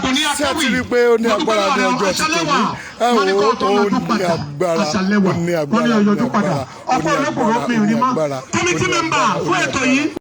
Àdùnní Ṣé ẹ Akéwì. ti rí i pé ó ní Mo dúpẹ́ agbára ní lọ́wọ́ ọjọ́ ti Aṣálẹ́wà. tòní? Ẹ Wọ́n ní wò kó ó, tó ó lọ́dún ní padà. agbára, Aṣálẹ́wà. ó ní Wọ́n ní agbára, ó ní ọyọdún padà. agbára, ó Ọ̀pọ̀ ní olókùnrin agbára, mi ó rí ní mọ́. agbára, ó Committee ní member agbára, ó fún ní ètò agbára. yìí.